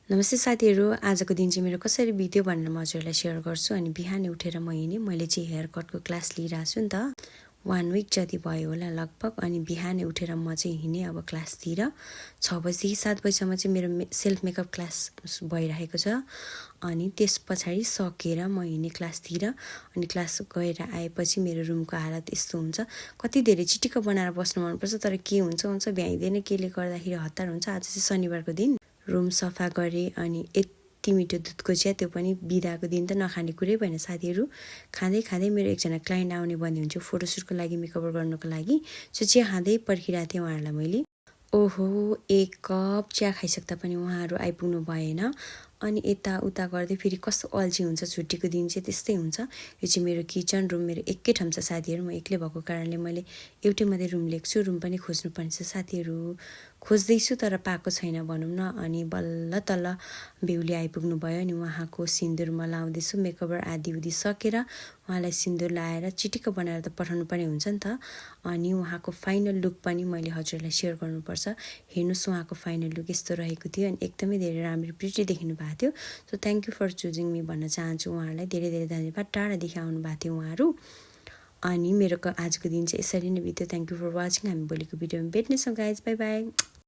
नमस्ते साथीहरू, आजको दिन चाहिँ मेरो कसरी बित्यो भनेर म हजुरलाई सेयर गर्छु। अनि बिहानै उठेर म हिँडेँ। मैले चाहिँ हेयर कटको क्लास लिइरहेको छु नि त, 1 विक जति भयो होला लगभग। अनि बिहानै उठेर म चाहिँ हिँडेँ अब क्लासतिर। 6 बजीदेखि 7 बजीसम्म चाहिँ मेरो सेल्फ मेकअप क्लास भइरहेको छ। अनि त्यस पछाडि सकेर म हिँडेँ क्लासतिर। अनि क्लास गएर आएपछि मेरो रुमको हालत यस्तो हुन्छ, कति धेरै चिटिक्क बनाएर बस्नु मनपर्छ, तर के हुन्छ भ्याइँदैन। केले गर्दाखेरि हतार हुन्छ। आज चाहिँ शनिबारको दिन रुम सफा गरेँ। अनि यति मिठो दुधको चिया, त्यो पनि बिदाको दिन त नखाने कुरै भएन साथीहरू। खाँदै खाँदै मेरो एकजना क्लाइन्ट आउने भन्ने हुन्छ फोटोसुटको लागि, मेकअप गर्नको लागि। सो चिया खाँदै पर्खिरहेको थिएँ उहाँहरूलाई मैले। ओहो, 1 कप चिया खाइसक्दा पनि उहाँहरू आइपुग्नु भएन। अनि यताउता गर्दै फेरि कस्तो अल्छी हुन्छ, छुट्टीको दिन चाहिँ त्यस्तै हुन्छ। यो चाहिँ मेरो किचन रुम, मेरो एकै ठाउँ छ साथीहरू। म एक्लै भएको कारणले मैले एउटै मात्रै रुम लिएको छु। रुम पनि खोज्नुपर्ने छ साथीहरू, खोज्दैछु तर पाएको छैन भनौँ न। अनि बल्ल तल्ल बेहुली आइपुग्नु भयो। अनि उहाँको सिन्दुर म लाउँदैछु। मेकअपर आधी सकेर उहाँलाई सिन्दुर लाएर चिटिक्क बनाएर त पठाउनु पर्ने हुन्छ नि त। अनि उहाँको फाइनल लुक पनि मैले हजुरलाई सेयर गर्नुपर्छ। हेर्नुहोस् उहाँको फाइनल लुक यस्तो रहेको थियो। अनि एकदमै धेरै राम्रो प्रिटी देखिनु भएको थियो। So thank you for choosing me भन्न चाहन्छु उहाँहरूलाई। धेरै धेरै धन्यवाद। टाढादेखि आउनु भएको थियो उहाँहरू। अनि मेरो आजको दिन चाहिँ यसरी नै बित्यो। Thank you for watching. हामी भोलिको भिडियोमा भेट्नेछौँ गाइज। By by.